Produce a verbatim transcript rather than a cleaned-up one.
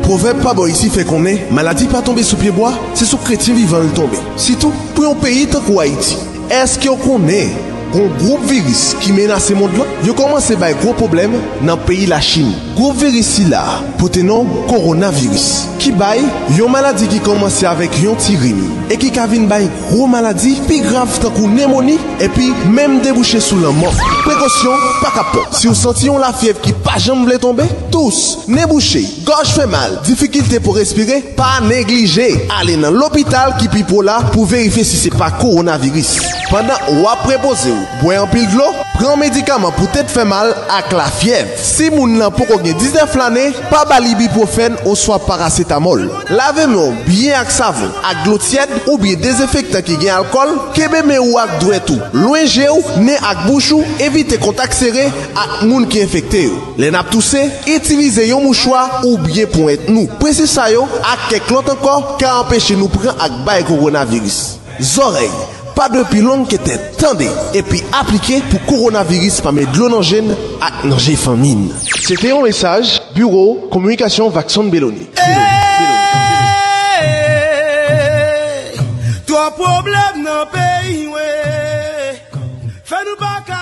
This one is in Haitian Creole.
Pwovèb pa bò isi fè konnen maladi pa tonbe sou pye bwa, se sou kretyen vivan l tonbe. Sitou pou yon peyi tankou Ayiti. Èske w konnen gon gwoup viris ki menase mond lan? Yo kòmanse bay gwo pwoblèm nan peyi Lachin. Gwoup viris sila pote non kowonaviris, ki bay yon maladi ki kòmanse avèk yon ti rim e ki ka vin bay gwo maladi pi grav tankou nemoni epi menm debouche sou lanmò. Prekosyon pa ka pran. Si w santi yon lafyèv ki pa janm vle tonbe, tous, nen bouche, gòj fè mal, difikilte pou respire, pa neglije ale nan lopital ki pi pwo la pou verifye si se pa kowonaviris. Pandan w ap repoze w, bwè anpil dlo, pran medikaman pou tèt fè mal ak lafyèv. Si moun nan poko gen diznèf lane, pa ba l ibuprofèn oswa parasetamòl. Lave men w byen ak savon, ak dlo tyèd oubyen dezenfektan ki gen alkòl. Kenbe men ou ak dwèt ou lwen je w, nen ak bouch ou. Evite kontak sere ak moun ki enfekte yo. Lè n ap touse, itilize yon mouchwa oubyen pwent nou. Prensip sa yo ak kèk lòt ankò ka anpeche nou pran ak bay kowonaviris. Zòrèy pa dwe pi long ke tèt. Tande epi aplike pou kowonaviris pa met dlo nan je n ak nan je fanmi n. Se te yon mesaj Biwo Kominikasyon Vakson Beloni. Twòp pwoblèm nan peyi mwen. Fè nou pa ka